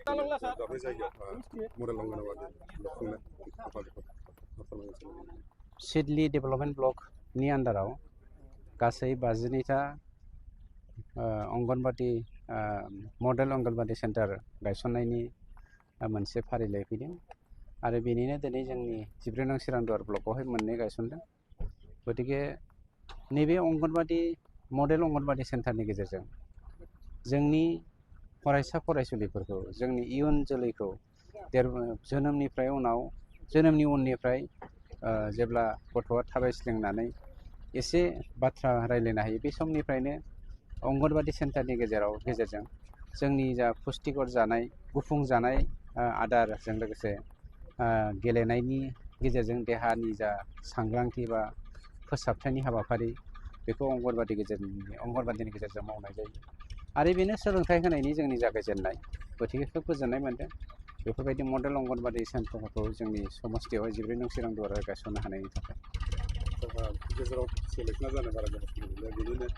बे जायगायाव मडेल अंगनवाड़ी लुफुंनाय हाबाफारिखौ फोरमायनो सिडली डेभेलपमेन्ट ब्लकनि आन्दाराव गासै 52टा अंगनवाड़ी मडेल अंगनवाड़ी सेन्टार गायसननायनि मोनसे फारिलाइ फैदों आरो बेनिनो दिनै जोंनि 14 नं सिरांदुवार ब्लकआवहाय मोननै गायसनदों। गतिके नैबे अंगनवाड़ी मडेल अंगनवाड़ी सेन्टारनि गेजेरजों जोंनि फरायसा फरायसुलिफोरखौ जोंनि इयुन जोलैखौ जोनोमनि उननिफ्राय जेब्ला गथ'आ थाबायस्लिंनानै एसे बाथ्रा रायलायनो हायो बे समनिफ्रायनो अंगनवाड़ी सेन्टारनि गेजेरजों जोंनि जा पुष्टिकर जानाय गुफुं जानाय आदारजों लोगोसे गेलेनायनि गेजेरजों देहानि जा सांग्रांथि बा फोसाबथायनि हाबाफारि बेखौ अंगनवाड़ीनि गेजेरजों मावनाय जायो आरो बेनो सोलोंथाइ होनायनि जोंनि जागायजेननाय। गतिके खोब गोजोननाय मोनदों बेफोरबायदि मडेल अंगनवाड़ी सेन्टारखौ जोंनि समस्थियावहाय 14 नं सिरांदुवाराव गायसननो हानायनि थाखाय। गेजेराव सेलेक्ट जानो बारा गोबाव सम गैलिया, बिदिनो